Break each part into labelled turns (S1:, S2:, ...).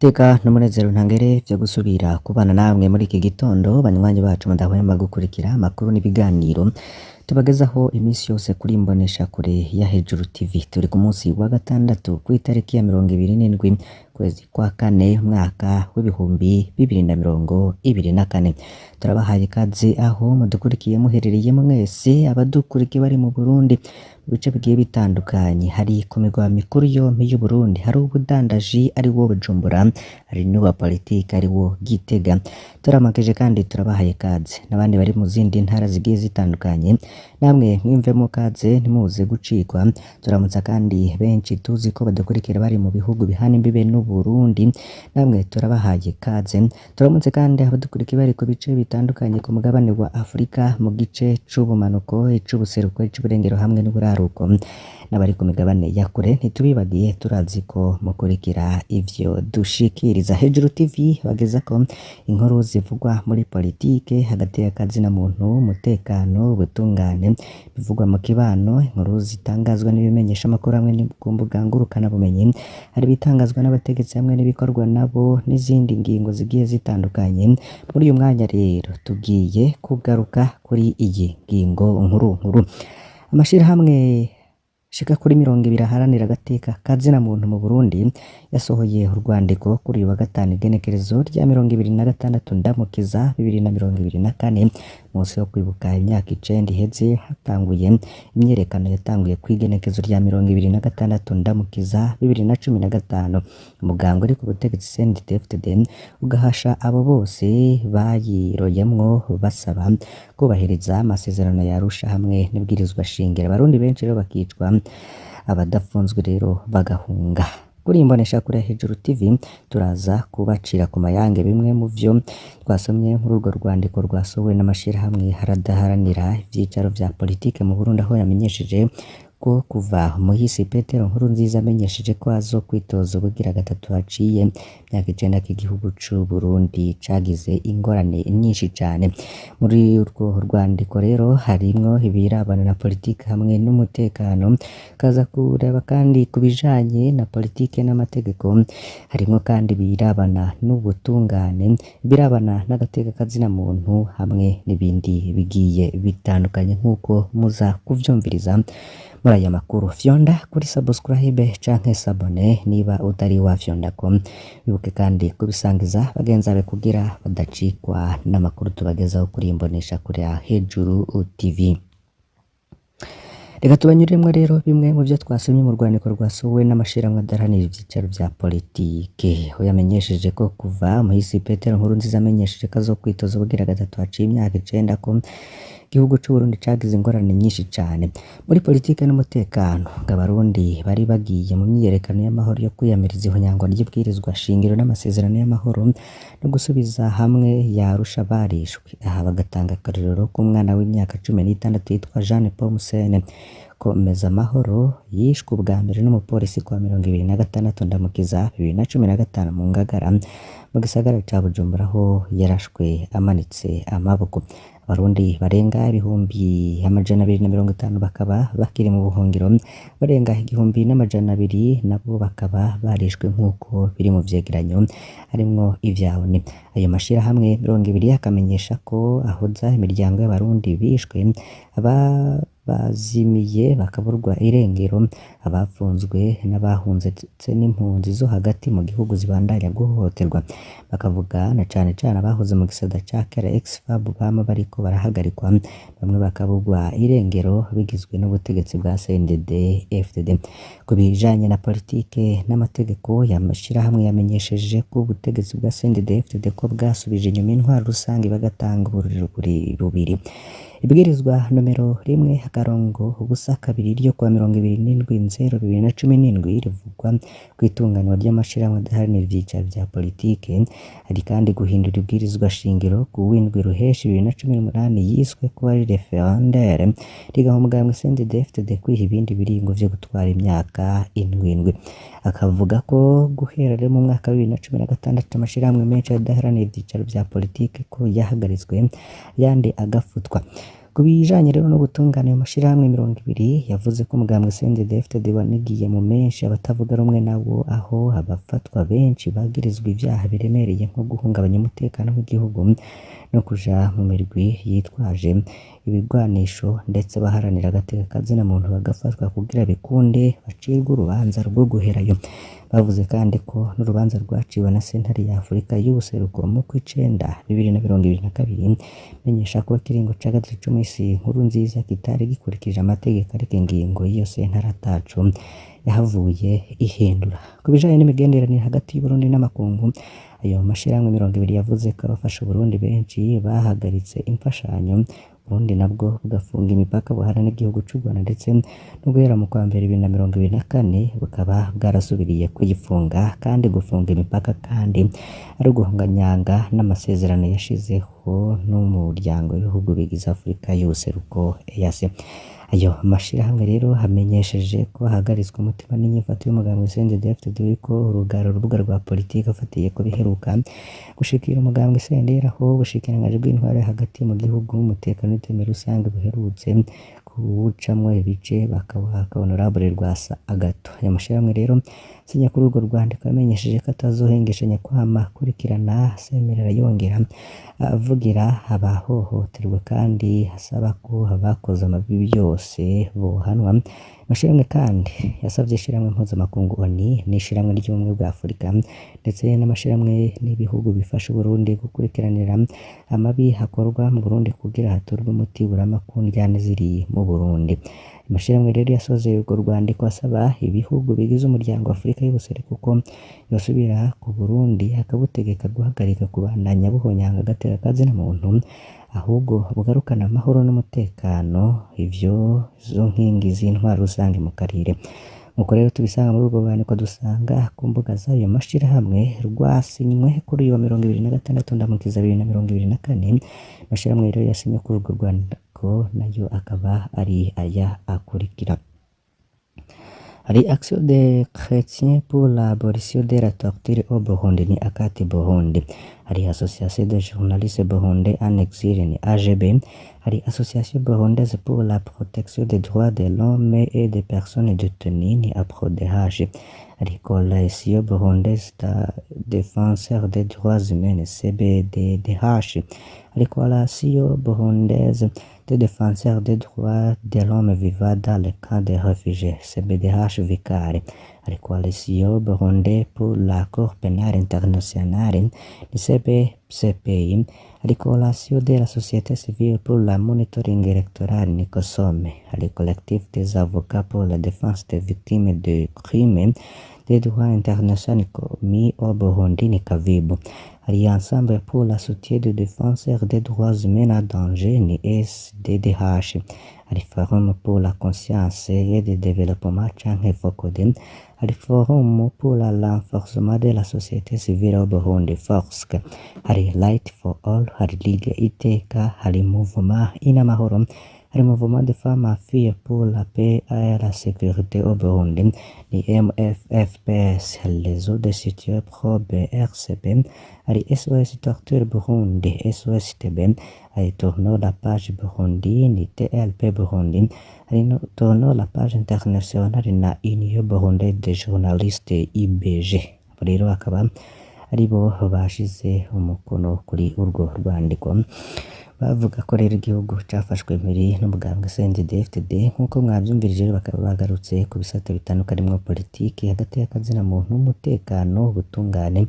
S1: Iteka n'umunezero ntangere vyo gusubira kubana namwe muri iki gitondo, banywanyi bacu mudahwema gukurikira amakuru n'ibiganiro tubagezaho iminsi yose kuri Imboneshakure ya Hejuru TV. Turi ku munsi wa gatandatu kw'itariki ya 27 kwezi kwa kane umwaka w'2024. Turabahaye ikaze aho mudukurikiye muherereye mwese, abadukurikiye bari mu Burundi mu bice bigiye bitandukanye, hari ku migwa mikuru yompi y'Uburundi, hari ubudandaji ari wo Bujumbura, hari n'uwa politike ari wo Gitega. Turamakije kandi turabahaye ikaze n'abandi bari mu zindi ntara zigiye zitandukanye, namwe mwimvemo kaze ntimuze gucikwa. Turamutsa kandi benshi tuzi ko badukurikira bari mu bihugu bihana imbibe n'Uburundi, namwe turabahaye ikaze. Turamutse kandi abadukurikiye bari ku bice bitandukanye ku mugabane wa Afurika, mu gice c'ubumanuko, ic'ubuseruko, ic'uburengero hamwe n'uburaruko, n'abari ku migabane ya kure ntitubibagiye, turazi ko mukurikira ivyo dushikiriza. Hejuru TV bagezako inkuru zivugwa muri politike, hagati y'akazina muntu, umutekano, ubutungane, bivugwa mu kibano, inkuru zitangazwa n'ibimenyeshamakuru hamwe ku mbuga ngurukanabumenyi, hari ibitangazwa n'abategetsi hamwe n'ibikorwa nabo, n'izindi ngingo zigiye zitandukanye. Muri uyu mwanya rero tugiye kugaruka kuri iyi ngingo nkuru nkuru. Amashirahamwe shika kuri 20 aharanira agateka kazina muntu mu Burundi yasohoye urwandiko kuri uyu wa gatanu igenekerezo rya 26 Ndamukiza 2024, munsi wo kwibuka imyaka 9 iheze hatanguye imyiyerekano yatanguye kw'igenekezo rya 26 Ndamukiza 2015. Umuganga uri ku butegetsi CNDD-FDD ugahasha abo bose bayiroyemwo basaba kubahiriza amasezerano ya Arusha hamwe n'ibwirizwa shingiro. Abarundi benshi rero bakicwa, abadafunzwe rero bagahunga. Kuri Imboneshakure ya Hejuru TV turaza kubacira ku mayange bimwe mu vyo twasomye muri urwo rwandiko rwasohowe n'amashirahamwe aradaharanira ivyicaro vya politike mu Burundi, aho yamenyesheje ko kuva umuhisi Petero Nkurunziza amenyesheje ko azokwitoza ubugira gatatu haciye imyaka 9 k'igihugu c'u Burundi cagize ingorane nyinshi cane. Muri urwo rwandiko rero harimwo ibirabana na politike hamwe n'umutekano, kaza kureba kandi ku bijanye na politike n'amategeko, harimwo kandi ibirabana n'ubutungane, ibirabana n'agateka kazina muntu hamwe n'ibindi bigiye bitandukanye nk'uko muza kuvyumviriza muri aya makuru. Fyonda kuri subscribe canke s'abonner niba utari wafyondako, wibuke kandi kubisangiza bagenzi bawe kugira badacikwa n'amakuru tubagezaho kuri Imboneshakure ya Hejuru TV. Reka tubanyuriremwo rero bimwe mu vyo twasomye mu rwandiko rwasohowe n'amashirahamwe adaharanira ivyicaro vya politike, aho yamenyesheje ko kuva muhisi Petero Nkurunziza amenyesheje ko azokwitoza ubugira gatatu haciye imyaka 9 ko igihugu c'Uburundi cagize ingorane nyinshi cane muri politike n'umutekano, ngo abarundi bari bagiye mu myiyerekano y'amahoro yo kwiyamiriza ihonyangwa ry'ibwirizwa shingiro n'amasezerano y'amahoro no gusubiza hamwe ya Arusha barishwe. Aha bagatanga akarorero k'umwana w'imyaka 16 yitwa Jean Paul Musene Komeza Amahoro, yishwe ubwa mbere n'umupolisi kuwa 26 Ndamukiza 2015 mu Ngagara mu gisagara ca Bujumbura, aho yarashwe amanitse amaboko. Abarundi barenga 250,000 bakaba bakiri mu buhungiro, barenga 1,200 nabo bakaba barishwe nk'uko biri mu vyegeranyo harimwo ivya ONU. Ayo mashirahamwe 20 akamenyesha ko ahoza imiryango y'abarundi bishwe, abazimiye bakaburwa irengero, abafunzwe n'abahunze ndetse n'impunzi zo hagati mu gihugu zibandanya guhohoterwa. Bakavuga na cane cane abahoze mu gisata ca kera ex-FAB bama bariko barahagarikwa, bamwe bakaburwa irengero bigizwe n'ubutegetsi bwa CNDD FDD. Ku bijanye na politike n'amategeko, amashirahamwe yamenyesheje ko ubutegetsi bwa CNDD FDD ko bwasubije inyuma intwaro rusangi bagatanga uburorero bubiri. Ibwirizwa nomero 1-02 ryo kuwa 27 Nzero 2017 rivugwa kw'itunganywa ry'amashirahamwe adaharanira ivyicaro vya politike. Hari kandi guhindura ibwirizwa shingiro ku w'indwi Ruheshi 2018 yiswe ko ari referendere, rigaha umugambwe CNDD FDD kwiha ibindi biringo vyo gutwara imyaka 7. Akavuga ko guhera rero mu mwaka wa 2016 amashirahamwe menshi adaharanira ivyicaro vya politike ko yahagaritswe, ayandi agafutwa. Ku bijanye rero n'ubutungane, ayo mashirahamwe 20 yavuze ko umugambwe CNDD-FDD wanigiye mu menshi abatavuga rumwe nawo, aho abafatwa benshi bagirizwa ivyaha biremereye nko guhungabanya umutekano w'igihugu no kuja mu mirwi yitwaje ibigwanisho, ndetse baharanira agateka kazina muntu bagafatwa kugira bikunde bacirwe urubanza rwo guherayo. Bavuze kandi ko n'urubanza rwaciwe na sentare ya Afurika y'ubuseruko mu kw'icenda 2022 menyesha ko ikiringo ca gatatu c'umisi Nkurunziza kitari gikurikije amategeko, ariko ingingo y'iyo sentare ataco yahavuye ihindura. Ku bijanye n'imigenderanire hagati y'Uburundi n'amakungu, ayo mashirahamwe 20 yavuze ko abafasha Uburundi benshi bahagaritse imfashanyo, Uburundi nabwo bugafunga imipaka buhana n'igihugu c'u Rwanda, ndetse no guhera mu kwa mbere 2024 bukaba bwarasubiriye kuyifunga. Kandi gufunga imipaka kandi ari uguhunganyanga n'amasezerano yashizeho n'umuryango w'ibihugu bigize Afurika y'ubuseruko EAC. Ayo mashirahamwe rero amenyesheje ko ahagaritswe umutima n'inyifato y'umugambwe CNDD-FDD uriko urugara urubuga rwa politike afatiye ku biheruka gushikira umugambwe CNDR, aho ubushikiranganji bw'intwaro hagati mu gihugu, umutekano n'iterambere rusange buherutse kuwucamwo ibice bakawuhaka Honorable Rwasa Agathon. Ayo mashirahamwe rero asinya kuri urwo rwandiko yamenyesheje ko atazohengeshanya kwama akurikirana asemerera yongera avugira abahohoterwa, kandi asaba ko abakoze amabi byose bohanwa. Amashirahamwe kandi yasavye ishirahamwe mpuzamakungu ONU n'ishirahamwe ry'ubumwe bwa Afurika ndetse n'amashirahamwe n'ibihugu bifasha Uburundi gukurikiranira amabi akorwa mu Burundi kugira hatorwe umuti urama ku ndyane ziri mu Burundi. Amashirahamwe rero yasoze urwo rwandiko asaba ibihugu bigize umuryango wa Afurika y'ubuseruko ko yosubira ku Burundi akabutegeka guhagarika kubandanya buhonyanga agateka kazina muntu, ahubwo bugarukana amahoro n'umutekano, ivyo zo nkingi z'intwaro rusange mu karere. Nkuko rero tubisanga muri urwo rwandiko dusanga ku mbuga z'ayo mashirahamwe rwasinywe kuri uyu wa 26 Ndamukiza 2024. Amashirahamwe rero yasinye kuri urwo rwandiko nayo akaba ari aya akurikira: hari Action des Chrétiens pour l'abolition de la torture au Burundi ni ACAT Burundi, hari Association des journalistes burundais en exil ni AGB, hari Association burundaise pour la protection des droits de l'homme et des personnes détenues ni APRODH, hari Coalition burundaise de défenseurs des droits humains CBDDH, hari Coalition burundaise de défenseurs des droits de l'homme vivant dans le camp des réfugiés CBDH Vicar, hari Coalition burundaise pour la Cour pénale internationale ni CBCPI, hari Coalition de la société civile pour la monitoring électoral ni COSOME, hari Collectif des avocats pour la défense des victimes de crimes des droits internationaux commis au Burundi ni CAVIB, hari Ensemble pour la soutien des défenseurs des droits humains en danger ni SDDH, hari Forum pour la conscience et le développement canke FOCODE, hari Forum pour le renforcement de la société civile au Burundi FORSC, hari Right for All, hari Ligue Iteka, hari Mouvement Inamahoro, hari Mouvement de femmes filles pour la paix et la sécurité au Burundi ni MFFPS, Réseau de soutien pro BRCB, hari SOS Torture Burundi SOSTB, hari Tournons la page Burundi ni TLP Burundi, hari no Tournons la page internationale na Union burundaise des journalistes IBG. Abo rero akaba aribo bashize umukono kuri urwo rwandiko, bavuga ko rero igihugu cafashwe mpiri n'umugambwe CNDD-FDD. Nk'uko mwavyumvirije rero, bakaba bagarutse ku bisata bitandukanye harimwo politiki, hagati y'akazina muntu, umutekano, ubutungane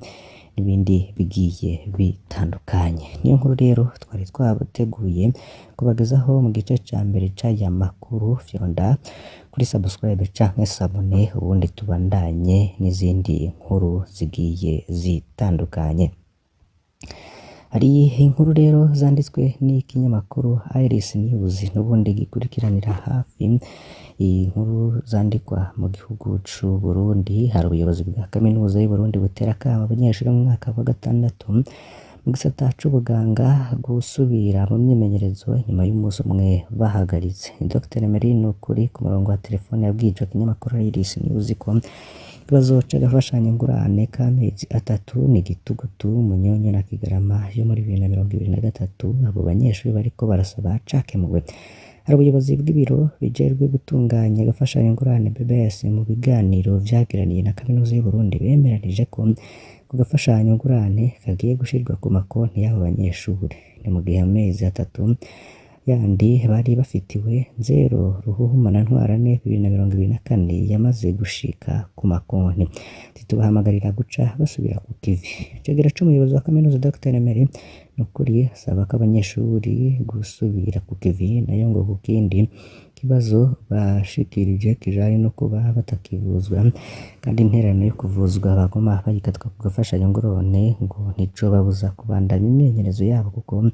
S1: n'ibindi bigiye bitandukanye. Niyo nkuru rero twari twateguye kubagezaho mu gice ca mbere c'aya makuru. Fyonda kuri subscribe canke s'abonner, ubundi tubandanye n'izindi nkuru zigiye zitandukanye. Hari inkuru rero zanditswe n'ikinyamakuru Iris News, n'ubundi gikurikiranira hafi inkuru zandikwa mu gihugu c'u Burundi. Hari ubuyobozi bwa kaminuza y'u Burundi butera akamo abanyeshuri mu mwaka wa gatandatu mu gisata c'ubuganga gusubira mu myimenyerezo nyuma y'umunsi umwe bahagaritse. Dr Emery Nukuri ku murongo wa telefone yabwiye ico kinyamakuru Iris News ko Ikibazo c'agafashanyo ngurane k'amezi 3 ni Gitugutu, Munyonyo na Kigarama yo muri 2023 abo banyeshuri bariko barasaba cakemuwe. Hari ubuyobozi bw'ibiro bijejwe gutunganya agafashanyo ngurane BBS mu biganiro vyagiraniye na kaminuza y'Uburundi bemeranije ko ku gafashanyo ngurane kagiye gushirwa ku makonti y'abo banyeshuri. Ni mu gihe amezi 3 yandi bari bafitiwe 0 Ruhuhuma na Ntwarante 2024 yamaze gushika ku makonti. Titubahamagarira guca basubira ku kivi. Icegera c'umuyobozi wa kaminuza Dr Emery Nukuri asaba ko abanyeshuri gusubira ku kivi, nayo ngo ku kindi kibazo bashikirije kijanye no kuba batakivuzwa kandi intererano yo kuvuzwa baguma bayikatwa ku gafashanyo ngurane ngo nticobabuza kubandanya imyimenyerezo yabo kuko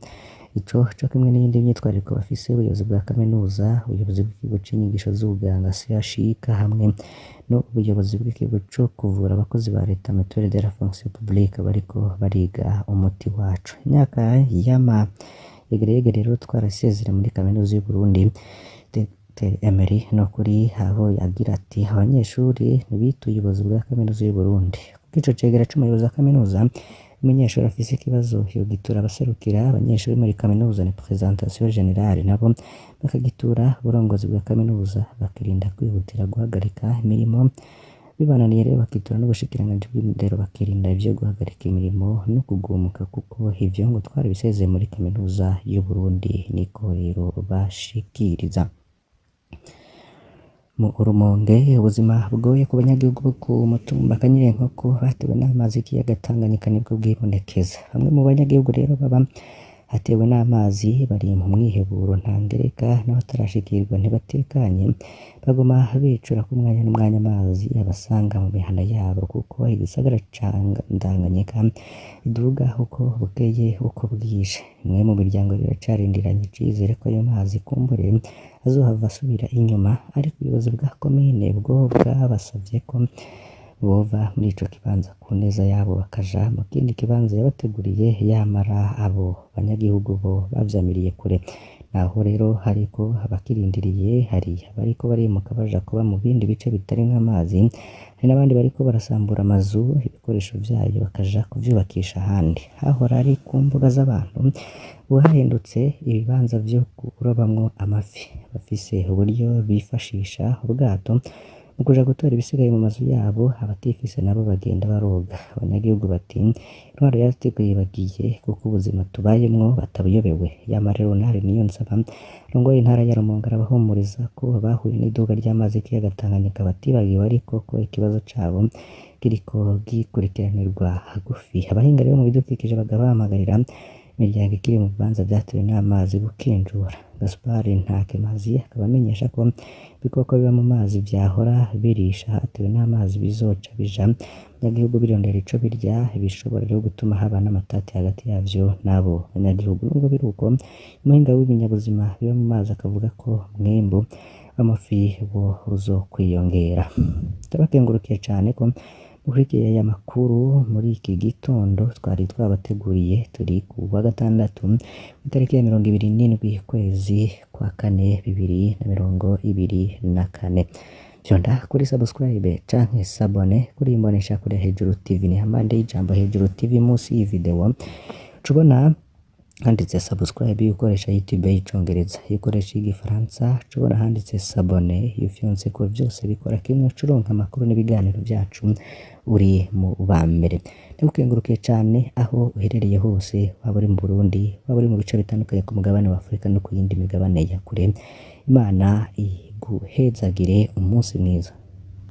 S1: ico co kimwe n'iyindi myitwarariko bafise ubuyobozi bwa kaminuza, ubuyobozi bw'ikigo c'inyigisho z'ubuganga CHUK hamwe n'ubuyobozi bw'ikigo co kuvura abakozi ba leta Mutuelle de la fonction publique bariko bariga umuti waco. Imyaka y'ama yegereyegere rero twarasezera muri kaminuza y'Uburundi. Dr Emery Nukuri aho yagira ati abanyeshuri ntibituye ubuyobozi bwa kaminuza y'Uburundi. Kuko ico cegera c'umuyobozi wa kaminuza, umunyeshuri afise ikibazo yogitura abaserukira abanyeshuri muri kaminuza ni présentation générale, nabo bakagitura uburongozi bwa kaminuza, bakirinda kwihutira guhagarika imirimo. Bibananiye rero bakitura n'ubushikiranganji bw'indero, bakirinda ivyo guhagarika imirimo no kugumuka kuko ivyo ngo twarabisezeye muri kaminuza y'Uburundi, niko rero bashikiriza. Mu Rumonge ubuzima bugoye ku banyagihugu bo ku mutumba Kanyirenkoko batewe n'amazi y'ikiyaga Tanganyika nibwo bwibonekeza. Bamwe mu banyagihugu rero baba hatewe n'amazi bari mu mwiheburo ntangereka, n'abatarashikirwa ntibatekanye, baguma bicura ku mwanya n'umwanya amazi abasanga mu mihana yabo kuko igisagara ca Tanganyika iduga uko bukeye uko bwije. Imwe mu miryango rero iracarindiranye icizere ko ayo mazi kumbure azohava asubira inyuma, ariko ubuyobozi bwa komine bwo bwabasavye ko bova muri ico kibanza ku neza yabo bakaja mu kindi kibanza yabateguriye, yamara abo banyagihugu bo bavyamiriye kure. Naho rero hariko abakirindiriye, hari abariko barimuka baja kuba mu bindi bice bitarimwo amazi, hari n'abandi bariko barasambura amazu ibikoresho vyayo bakaja kuvyubakisha ahandi. Hahora ari ku mbuga z'abantu, ubu hahindutse ibibanza vyo kurobamwo amafi. Bafise uburyo bifashisha ubwato mu kuja gutora ibisigaye mu mazu yabo, abatifise nabo bagenda baroga. Abanyagihugu bati intwaro yaratwibagiye kuko ubuzima tubayemwo batabuyobewe. Yamara Leonard Niyonsaba arongoye intara ya Rumonge arabahumuriza ko bahuye n'iduga ry'amazi y'ikiyaga Tanganyika batibagiwe, ariko ko ikibazo cabo kiriko gikurikiranirwa hagufi. Abahinga rero mu bidukikije bakaba bahamagarira imiryango ikiri mu bibanza vyatewe n'amazi gukinjura. Gaspard Ntakemazi akaba amenyesha ko ibikoko biba mu mazi vyahora birisha hatewe n'amazi bizoca bija abanyagihugu birondera ico birya, bishobora rero gutuma haba n'amatati hagati yavyo n'abo banyagihugu. Nubwo biri uko, umuhinga w'ibinyabuzima biba mu mazi akavuga ko umwimbu w'amafi wo uzokwiyongera. Turabakengurukiye cane ko mukurikiye aya makuru muri iki gitondo twari twabateguriye. Turi ku wa gatandatu itariki ya 27 ukwezi kwa kane 2024. Fyonda kuri subscribe canke s'abonner kuri imbonesha kure Hejuru TV, ni hampande y'ijambo Hejuru TV munsi y'iyi video cubona handitse subscribe iyo ukoresha YouTube y'icongereza, iyo ukoresha igifaransa cubona handitse s'abonner. Iyo ufyonze ko vyose bikora kimwe, ucuronka amakuru n'ibiganiro vyacu uri mu ba mbere. Ndagukengurukiye cane aho uherereye hose, waba uri mu Burundi, waba uri mu bice bitandukanye ku mugabane wa Afurika no ku yindi migabane ya kure. Imana iguhezagire, umunsi mwiza.